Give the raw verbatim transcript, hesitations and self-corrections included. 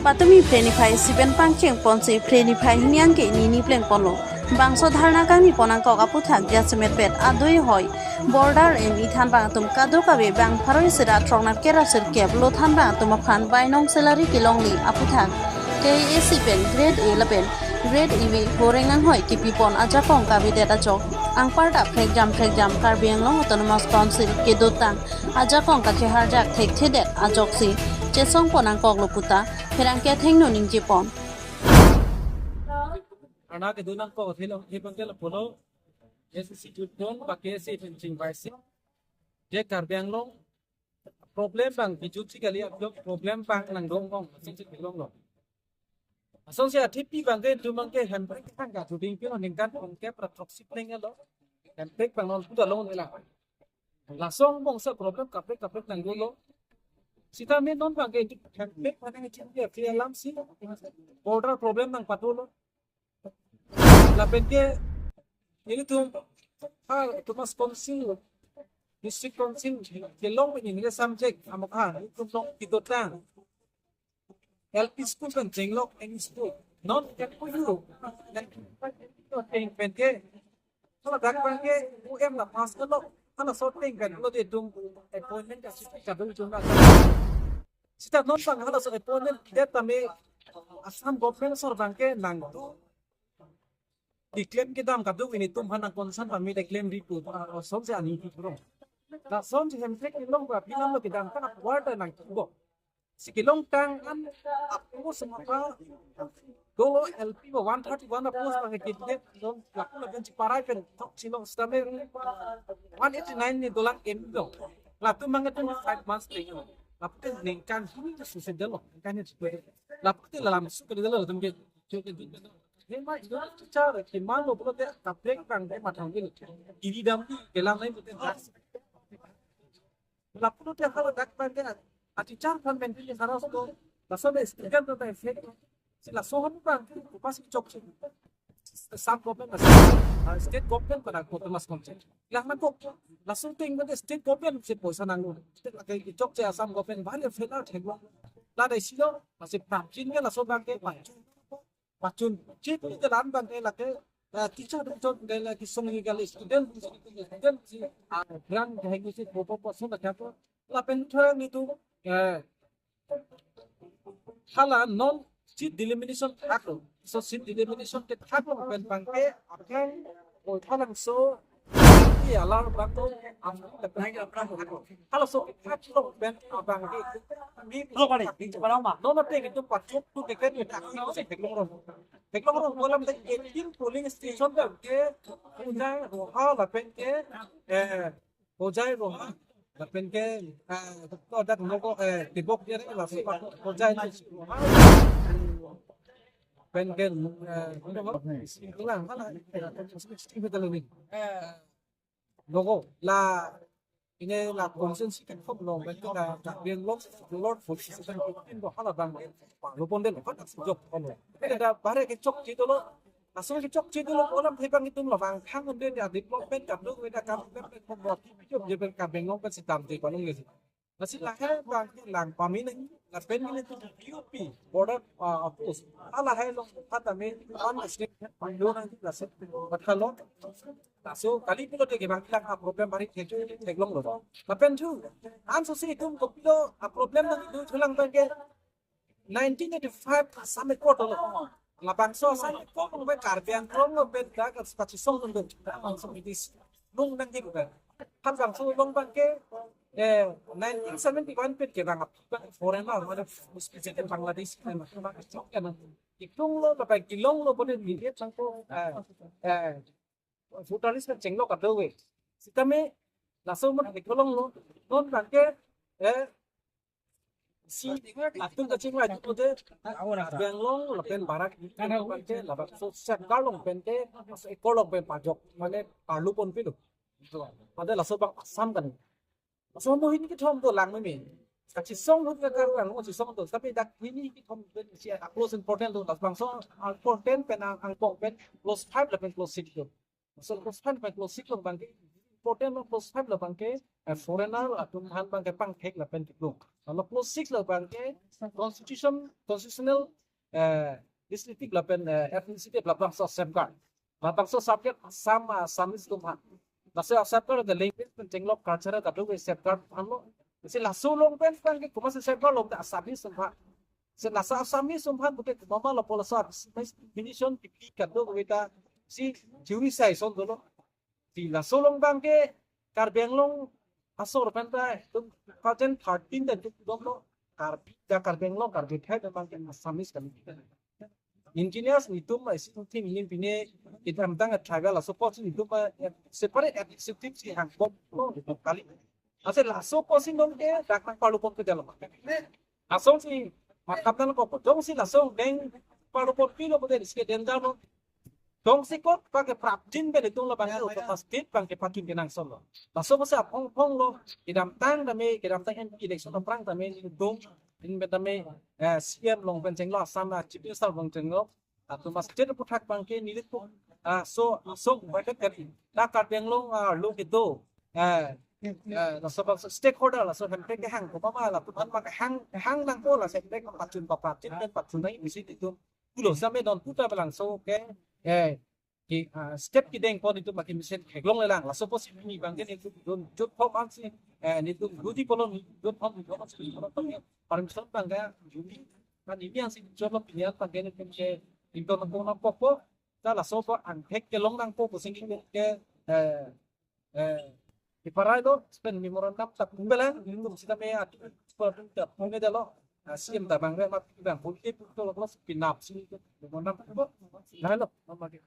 Patumi phreniphai siben pangcheng ponsi phreniphai hini angke nini pleng ponlo. Bangso dharna kangni pon angkok aputhak jasemet pet adui hoi border em ithan bang atum kadokave bang pharo isi ra throk nat kera sirkep lo than bang atum aphan bainong salary kelongli aputhak K A A C pen grade A lapen grade A V horeng nanghoi kipi pon ajakong kavedet ajok angparta phrekjam phrekjam Karbi Anglong Autonomous Council kedotang ajakong kacheharjak thekthedet ajoksi chesong pon angkoklo puta pherangke athengno ningje pon. Arna kedo nangkok thelo, he bangke lapulo, S C C Tutong, ba K S A pen chingvaisi. Je Karbi Anglong, problem bang, bijut si kali abdok, problem bang nangdong ong, si si long long. Asong si athipi bangke, tu bangke, hemprek thang ka, tu ding pino ningkan, ongke pra throksi pleng lo. Hemprek bang non puta long nila. Lason bangso problem kaprek kaprek nangdolo. Sitame non bangke hemprek pada ngechindia free alam si border problem nangpathulo. Lapen ke ilitum ha Autonomous Council, District Council kelong pen ini subject amokha ilitum long kedotang L P school pen chenglok M E school. Non M O U. Pen pen ke. Hala dak pen ke U M la pass ke lo. Halaso ateng pen lo de dum appointment ka sita kadung jumlah. Sita non bang halaso appointment kita tame Assam government sor bangke nangtu. Diklem kedam kadung ilitum hana concern pami diklem di pu. Ason si ani tu bro. Lason si hemprek kelong ba pinam lo kedam tang warta nangkibo. Si kelongtang an apo semapa dolo L P ba one thirty-one apo semapa kidnap dolo lapu lapen si parai pen thok silo sitame one eighty-nine ni dolang em do. Latum mangat twenty-five months lagi. Lapu ningkan hini tu susedelo ningkan ni susedelo. Lapu lalam su kedelo latum ke. Hema ido char kemang lo pulote kaprek bang de mathang ke. Iri dam di kelang lain pulote das. Lapulote hala dak bang ke ati char phan pen di saras ko. Laso de student to effect. Si laso hon bang ke upasi chokche. Assam government na state government pada ko mas komche. Lang na ko laso ting pada state government si poisa nanglo. State lake chokche Assam government bhari failure theklo. La dai silo masih prapjin ke laso bang ke maju. Pachun chit ni jalan bang ke lake, eh, teacher dun chot ke lake song ni kali student, student si, ah, grant hai si popo poso na kya to. Lapen thang ni tu, eh, hala non seat delimitation thaklo. So seat delimitation ke thaklo pen bang ke akan o thalang so Iya, lalu bang tu, am, halaso thaklo pen abang ke. Mi lo kali, di cepat lama. Nono te gitu pachok tu ke kan, theklong rong. Theklong rong kolam te eighteen polling station ke, ke Hojai Roha lapen ke, eh, Hojai Roha lapen ke, eh, to dak nogo, eh, tibok dia laso Hojai Roha. Pen ke, eh, ulang mana, eh, Logo la ini la konsensi kan kop long pen la la bien long lord for si kan tin do hala bang lo pon den kan si jok pon lo. Ini ada bare ke chok chidolo. Langsung ke chok chidolo kolam thai bang itum lo bang khang den ya development kam do weda kam pen pen pon lo. Jok je pen kam bengong pen si tam je palung le. Lasi lahai bang lang pami nang lapen ini tu P O P border, ah, post. Ah, lahai long kata me one state pando nang lasi bathalo. Laso kali pulote ke bang lang a problem bari theklong lo. Lapen thu an so si itum kopilo a problem nang itum thulang bang ke nineteen eighty-five Assam Accord lo. Labangso Assam Accord lo pen Karbi Anglong lo pen dak kachisong lo pen. Labangso British long nang di pen. Labangso long bang ke, eh, nineteen seventy-one pen ke bang foreigner, mane special Bangladesh pen bang chok ya na. Iklong lo, bang kelong lo, bote immediate bang ko, eh, eh, voter list pen chenglo kado we. Sitame laso mon iklong lo, non bang ke, eh, si atum kachingvai atum bote, Karbi Anglong lapen barak bang ke, labangso Sep Karlong pen ke, Accord long pen pajok, mane parlu pon pilo. Pada laso bang Assam kan. Laso mo hini kethom do lang meme. Kachisong hut ka Karbi Anglong chisong do. Tapi dak hini kethom pen si a close important do. Labangso important pen ang angpong pen clause five lapen clause six do. So clause five lapen clause six lo bang ke important lo, clause five lo abangke, eh, foreigner atum aphan abangke pangthek lapen kiplung. Lalu clause six lo abangke constitution, constitutional, eh, district lapen, eh, ethnicity labangso safeguard. Labangso subject Assam, Assamese atum aphan. Laso safeguard the language pen chenglok culture kadokave safeguard aphanlo. Si laso along pen abangke komatsi safeguard lo te Assamese atum aphan. Si laso Assamese atum aphan pute komatma lo pu laso Assamese definition kipi kadokave ta si theory sai ason dolo. Si laso along abangke Karbi Anglong asor pen ta two thousand thirteen ta duk dom lo Karbi ta Karbi Anglong Karbi Thai ta abangke Assamese kali. Engineers nelitum isi thing nelitum pine kedamtang tribal laso apotsi nelitum, eh, separate executive si hang bom lo kali. Ase laso apotsi nelitum ke dak nangparlo bom ke dalo. Asonsi mathap nangkok jongsi laso deng parlo bom pilo pute isi ke danger lo. Jongsi kok abangke prapjin pen nelitum labangke autonomous state abangke pachun kenangsot lo. Laso apotsi aphong phong lo kedamtang tame kedamtang M P election aphrang tame nelitum in pen tame, eh, C M along pen chenglo Assam a Chief Minister along chenglo autonomous state aphuthak abangke nelitum, ah, so so invited kali. Ta Karbi Anglong, ah, lo kedo, eh, eh, laso abang stakeholder laso hemprek kehang komatma latum aphan abangke hang hang nangpo laso hemprek pachun papachun pen pachun nang isi nelitum pulo same don puta belangso ke, eh, ke, ah, step kedeng pon nelitum abangke mesen theklonglelang. Laso apotsi pini abangke nelitum don jut phom ansi, eh, nelitum duty polon jut phom jut phom si polon permission abangke juni kan ini yang si jut lo pilihan abangke nelitum ke inton nangkok nangkokpo. Ta laso apot angthek kelong nangpo pusi nelitum ke, eh, eh, iparai lo pen memorandum ta pung belang nelitum sitame atu ta pung dalo. Ah, C M ta abang re ma abang politik to lo pinap si memorandum po. Lahelo mama ke.